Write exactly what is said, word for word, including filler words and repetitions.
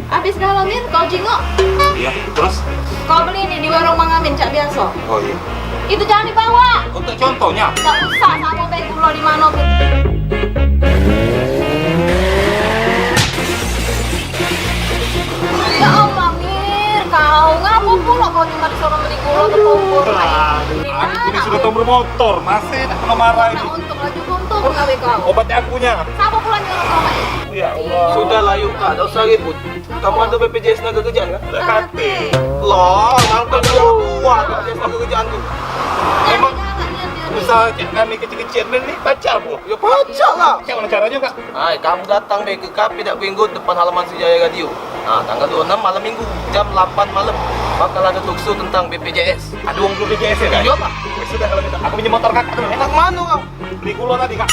Habis galo, Mir, kau jingok? Iya, terus? Kau beli ni di warung Mang Amin, cak biaso. Oh iya. Itu jangan dibawa. Untuk contohnya? Tak usah, samo bae gulo di mano pun. Ya Allah, Mir, kau ngapo pulo kau cuma disuruh beli gulo ke toko? Aku ini sudah tahu bermotor, masih nak kena marah ini. Untung lagi, untung gawe kau. Obat akunya. Siapa pula nyuruh kau, Mak? Ya Allah. Sudahlah, yuk, Kak, tak usah ribut. Kamu ada B P J S tenaga kerjaan, kan? Ada kate. Lah, nangkep dia buat B P J S tenaga kerjaan tu. Emang usaha cak kami kecil-kecil ni, ni pacak, Bu? Ya, pacak lah. Cak mana caranya, Kak? Ai, kamu datang deh ke Kafe Dak Benggot depan halaman Sejaya Radio. Nah, tanggal dua puluh enam malam minggu, jam delapan malam, bakal ada talk show tentang B P J S. Ada uang B P J S ya, Kak? Iya, Pak. Ya sudah kalau gitu, aku pinjam motor Kakak dulu. Enak mana, Kak? Beli gula tadi, Kak.